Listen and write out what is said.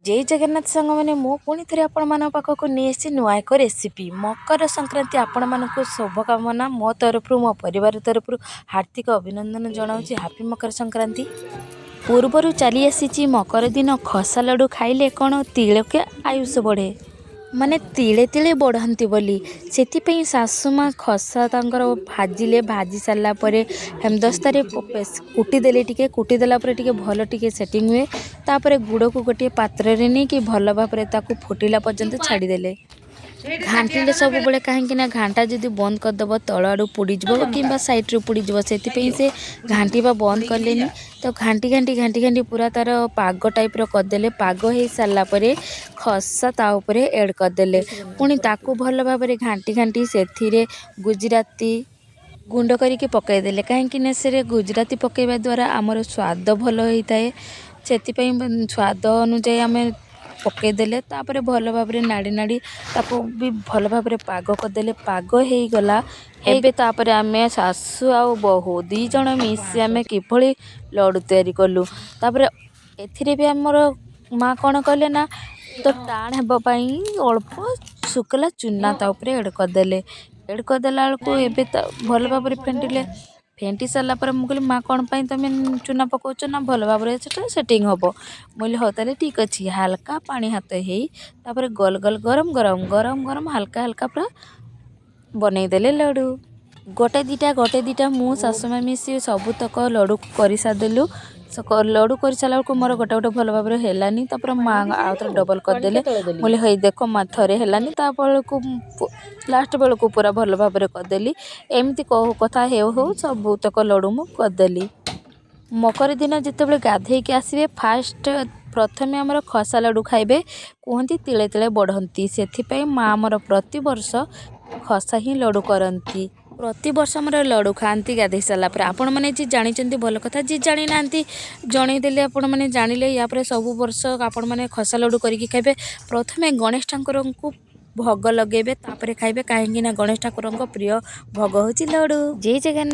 ଜୟ ଜଗନ୍ନାଥ ସାଙ୍ଗମାନେ, ମୁଁ ପୁଣି ଥରେ ଆପଣମାନଙ୍କ ପାଖକୁ ନେଇ ଆସିଛି ନୂଆ ଏକ ରେସିପି। ମକର ସଂକ୍ରାନ୍ତି ଆପଣମାନଙ୍କୁ ଶୁଭକାମନା। ମୋ ତରଫରୁ, ମୋ ପରିବାର ତରଫରୁ ହାର୍ଦ୍ଦିକ ଅଭିନନ୍ଦନ ଜଣାଉଛି। ହାପି ମକର ସଂକ୍ରାନ୍ତି। ପୂର୍ବରୁ ଚାଲି ଆସିଛି ମକର ଦିନ ଖସା ଲଡ଼ୁ ଖାଇଲେ କ'ଣ ତିଳକେ ଆୟୁଷ ବଢ଼େ, ମାନେ ତିଳେ ତିଳେ ବଢ଼ନ୍ତି ବୋଲି। ସେଥିପାଇଁ ଶାଶୁ ମା ଖସା ତାଙ୍କର ଭାଜିଲେ। ଭାଜି ସାରିଲା ପରେ ହେମଦସ୍ତାରେ କୁଟିଦେଲେ ଟିକେ। କୁଟିଦେଲା ପରେ ଟିକେ ଭଲ ଟିକେ ସେଟିଂ ହୁଏ। ତାପରେ ଗୁଡ଼କୁ ଗୋଟିଏ ପାତ୍ରରେ ନେଇକି ଭଲ ଭାବରେ ତାକୁ ଫୁଟିଲା ପର୍ଯ୍ୟନ୍ତ ଛାଡ଼ିଦେଲେ। ଘାଣ୍ଟିଲେ ସବୁବେଳେ, କାହିଁକି ନା ଘାଣ୍ଟା ଯଦି ବନ୍ଦ କରିଦେବ, ତଳ ଆଡ଼ୁ ପୋଡ଼ିଯିବ କିମ୍ବା ସାଇଡ଼ରୁ ପୋଡ଼ିଯିବ। ସେଥିପାଇଁ ସେ ଘାଣ୍ଟିବା ବନ୍ଦ କଲେନି। ତ ଘାଣ୍ଟି ଘାଣ୍ଟି ଘାଣ୍ଟି ଘାଣ୍ଟି ପୁରା ତା'ର ପାଗ ଟାଇପ୍ର କରିଦେଲେ। ପାଗ ହେଇସାରିଲା ପରେ ଖସା ତା ଉପରେ ଏଡ଼୍ କରିଦେଲେ। ପୁଣି ତାକୁ ଭଲ ଭାବରେ ଘାଣ୍ଟି ଘାଣ୍ଟି ସେଥିରେ ଗୁଜୁରାତି ଗୁଣ୍ଡ କରିକି ପକାଇଦେଲେ, କାହିଁକି ନା ସେରେ ଗୁଜୁରାତି ପକାଇବା ଦ୍ୱାରା ଆମର ସ୍ୱାଦ ଭଲ ହେଇଥାଏ। ସେଥିପାଇଁ ସ୍ୱାଦ ଅନୁଯାୟୀ ଆମେ ପକାଇଦେଲେ। ତାପରେ ଭଲ ଭାବରେ ନାଡ଼ି ନାଡ଼ି ତାକୁ ବି ଭଲ ଭାବରେ ପାଗ କରିଦେଲେ। ପାଗ ହେଇଗଲା ଏବେ। ତାପରେ ଆମେ ଶାଶୁ ଆଉ ବୋହୂ ଦୁଇ ଜଣ ମିଶି ଆମେ କିଭଳି ଲଡ଼ୁ ତିଆରି କଲୁ। ତାପରେ ଏଥିରେ ବି ଆମର ମା କ'ଣ କଲେ ନା, ତ ଟାଣ ହେବା ପାଇଁ ଅଳ୍ପ ଶୁଖିଲା ଚୁନା ତା ଉପରେ ଏଡ଼୍ କରିଦେଲେ। ଏଡ଼୍ କରିଦେଲା ବେଳକୁ ଏବେ ତ ଭଲ ଭାବରେ ଫେଣ୍ଟିଲେ। ଫେଣ୍ଟି ସାରିଲା ପରେ ମୁଁ କହିଲି, ମା, କ'ଣ ପାଇଁ ତୁମେ ଚୁନା ପକାଉଛ? ନା, ଭଲ ଭାବରେ ସେଟା ସେଟିଂ ହେବ। ମୁଁ କହିଲି, ହଉ ତାହେଲେ ଠିକ୍ ଅଛି। ହାଲକା ପାଣି ହାତ ହେଇ ତାପରେ ଗୋଲ ଗୋଲ ଗରମ ଗରମ ଗରମ ଗରମ ହାଲକା ହାଲକା ପୁରା ବନେଇଦେଲେ ଲଡ଼ୁ। ଗୋଟେ ଦୁଇଟା, ଗୋଟେ ଦୁଇଟା ମୁଁ ଶାଶୁମା ମିଶି ସବୁତକ ଲଡ଼ୁ କରିସାରିଦେଲୁ। ଲଡ଼ୁ କରିସାରିଲା ବେଳକୁ ମୋର ଗୋଟେ ଗୋଟେ ଭଲ ଭାବରେ ହେଲାନି। ତାପରେ ମା ଆଉ ଥରେ ଡବଲ୍ କରିଦେଲେ। ମୁଁ କହିଲି, ହେଇ ଦେଖ ମା, ଥରେ ହେଲାନି, ତା ବେଳକୁ ଲାଷ୍ଟ ବେଳକୁ ପୁରା ଭଲ ଭାବରେ କରିଦେଲି। ଏମିତି କଥା ହେଉ ହେଉ ସବୁତକ ଲଡ଼ୁ ମୁଁ କରିଦେଲି। ମକର ଦିନ ଯେତେବେଳେ ଗାଧେଇକି ଆସିବେ, ଫାଷ୍ଟ ପ୍ରଥମେ ଆମର ଖସା ଲଡ଼ୁ ଖାଇବେ। କୁହନ୍ତି ତିଳେ ତିଳେ ବଢ଼ନ୍ତି। ସେଥିପାଇଁ ମା ଆମର ପ୍ରତିବର୍ଷ ଖସା ହିଁ ଲଡ଼ୁ କରନ୍ତି। ପ୍ରତିବର୍ଷ ଆମର ଲଡ଼ୁ ଖାଆନ୍ତି ଗାଧେଇ ସାରିଲା ପରେ। ଆପଣମାନେ ଯିଏ ଜାଣିଛନ୍ତି, ଭଲ କଥା। ଯିଏ ଜାଣିନାହାନ୍ତି, ଜଣେଇଦେଲେ ଆପଣମାନେ ଜାଣିଲେ। ୟା ପରେ ସବୁ ବର୍ଷ ଆପଣମାନେ ଖସା ଲଡ଼ୁ କରିକି ଖାଇବେ। ପ୍ରଥମେ ଗଣେଶ ଠାକୁରଙ୍କୁ ଭୋଗ ଲଗେଇବେ, ତାପରେ ଖାଇବେ, କାହିଁକି ନା ଗଣେଶ ଠାକୁରଙ୍କ ପ୍ରିୟ ଭୋଗ ହେଉଛି ଲଡ଼ୁ। ଜୟ ଜଗନ୍ନାଥ।